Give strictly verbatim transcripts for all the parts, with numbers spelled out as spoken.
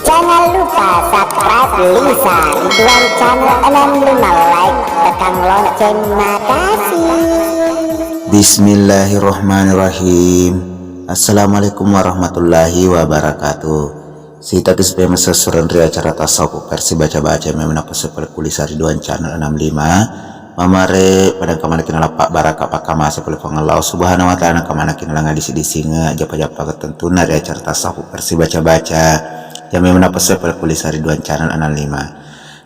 Jangan lupa subscribe Lisa Ridwan Channel enam lima, like, tekan lonceng. Makasih. Bismillahirrahmanirrahim. Assalamualaikum warahmatullahi wabarakatuh. Sitaki supaya masessureng ri acara tasawuf versi baca-baca memang napasepel ku Lisa Ridwan Channel enam lima. Mamare padang kamanaki nalappa baraka pakkamase pole Puang Allah Subhanahu wa Ta'ala, nakamanaki nalangnga disi-disinge japa-japa ketentunna ri acara tasawuf versi baca-baca. Yang memang napasepel ku Lisa Ridwan Channel enam lima.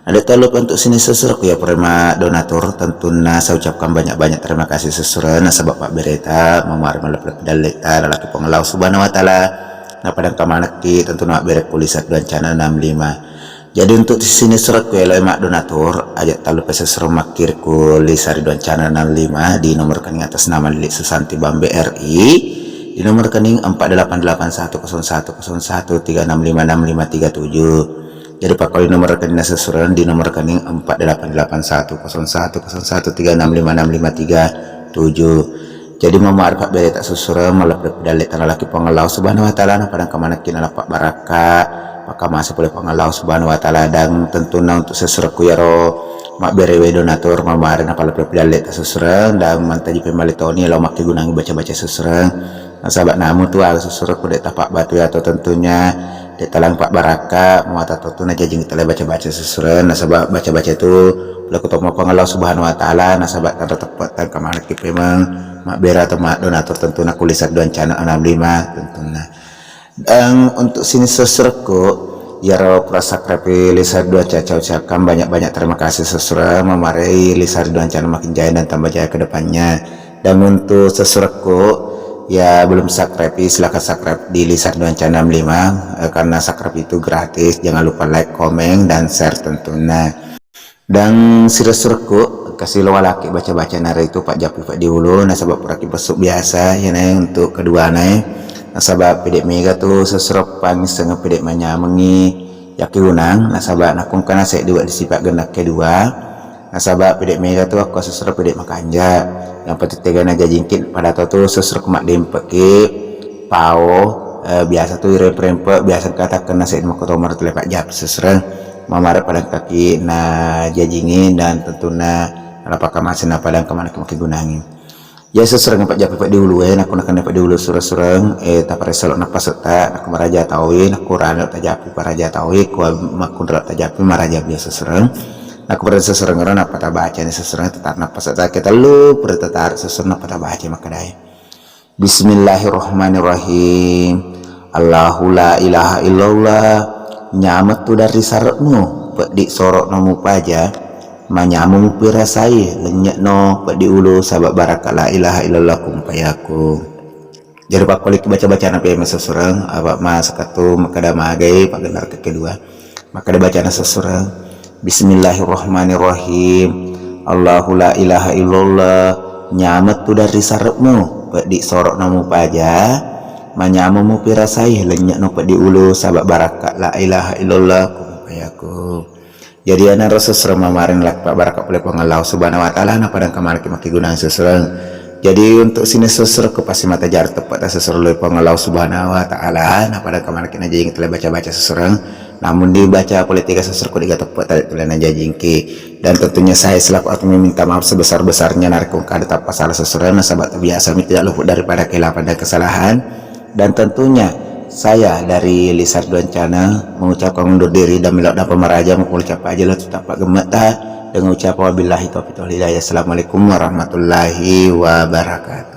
Ada talu untuk sini sesuruhku ya prema donatur, tentunna saya ucapkan banyak-banyak terima kasih sesuruh nasabak Pak Bereta mamare malap-lap daleta lalaki Puang Allah Subhanahu wa Ta'ala. Napadang kamanaki tentu nak berek ku Lisa Ridwan Channel enam lima. Jadi untuk sini suratku elo emak donatur, ajak talu pesa surat makir ku Lisa Ridwan Channel enam lima di nomor rekening atas nama Lili Susanti Bambe R I, di nomor rekening empat delapan delapan satu kosong satu kosong satu tiga enam lima enam lima tiga tujuh. Jadi pakkoi nomor rekening sesurat di nomor rekening empat delapan delapan satu kosong satu kosong satu tiga enam lima enam lima tiga tujuh. Jadi mamare Pak Bereta sesuruh malap dalle tanah laki Puang Allah Subhanahu wa Ta'ala, napadang kamanaki nalappa baraka, pakkamase pole Puang Allah Subhanahu wa Ta'ala, dan tentunna untuk sesuruhku yaro mabberewe donatur mamare napalap dalle ta sesuruh dan mantaji pemale toni lo makkegunangi baca-baca sesuruh. Nasaba namu tu aga sesuruhku de tapak batu ya atau tentunya de talang pak baraka, muata tentu najajing tele baca-baca sesuruh, nasaba baca-baca itu pole ku Puang Allah Subhanahu wa Ta'ala, nasaba tanda tepat tangkamanaki pemeng mabbere atau ma donatur tentunna ku Lisa Ridwan Channel enam lima tentunna. Dan untuk sini sesuruhku, yaro pura subscribe Lisa Ridwan Channel, saya ucapkan banyak-banyak terima kasih sesuruh, mamarei Lisa Ridwan Channel makin jaya dan tambah jaya ke depannya. Dan untuk sesuruhku ya belum subscribe, silahkan subscribe di Lisa Ridwan Channel enam lima, eh, karena subscribe itu gratis. Jangan lupa like, komen, dan share tentunya. Dan sirassurekku kasi lo walaki baca-baca naritu pajjapi peddi ulu, nasaba puraki pessu biasa iyanae untuk keduanae. Nasaba pede mega tu sesuruh pangisseng pede manyamengi yakkigunang, nasaba nakko engkana seddi wedding sipa genna kedua. Nasaba pede mega tu akko sesuruh pede makanja. Yang penting tegana jajingki pada tau tu sesuruh maddempeki pao, eh, biasa tu irempe-rempe, biasa engka takkenna seddi makkutomoro tuli pajjapi sesuruh. Mamare padang kaki na jajingi dan tentunna nalapakka masing na padang kamanaki makkigunangi. Ya sesuruh pajjapi peddi ulue, nakko nakenna peddi ulu sureng-sureng, eh, taparessa lo napasetta, nakko maraja taui, nakko rano tajapi paraja taui, ko makkunra tajapi maraja biasa sureng. Nakko pada sesuruh ro napata baca ni sesuruh tetap napasetta ketellu, pada tetap sesuruh napata baca makkedai. Bismillahirrahmanirrahim. Allahu la ilaha illallah. Nyamettu dari sarekmu, peddi soro'no mupaja. Manyamu mupirasai, lennyekno peddi ulu, sabab baraka la ilaha illallah kumpayaku. Jadi pakkoliki baca-bacana pe masesureng, apa masakatu makkeda magai, paggelar kedua. Makkeda bacana sesuruh, Bismillahirrahmanirrahim. Allahu la ilaha illallah. Nyamettu dari sarekmu, peddi soro'no mupaja. Manyameng mupirasai, lennyekno peddi ulu, sabab barakka la ilaha illallah, kumpayaku. Jadi anaro sesuruh mamaring lakpa barakka pole Puang Allah Subhanahu wa Ta'ala, napadang kamanaki makkigunang sesuruh. Jadi untuk sini sesuruh ku pasti mata jar tepat sesuruh lo Puang Allah Subhanahu wa Ta'ala, napadang kamanaki najing tele baca-baca sesuruh. Namun dibaca pole tiga sesuruhku diga teppe tali tuli najajingki. Dan tentunya saya selaku admin minta maaf sebesar-besarnya narekko engka ada tappa salah sesuruh, nasaba biasa mi tidak luput daripada khilafan dan kesalahan. Dan tentunya saya dari Lisa Ridwan Channel mengucapkan undur diri dan melo dapa maraja mengucap aja lo tetap gemeta dengan ucapan wabillahi taufiq wal hidayah. Assalamualaikum warahmatullahi wabarakatuh.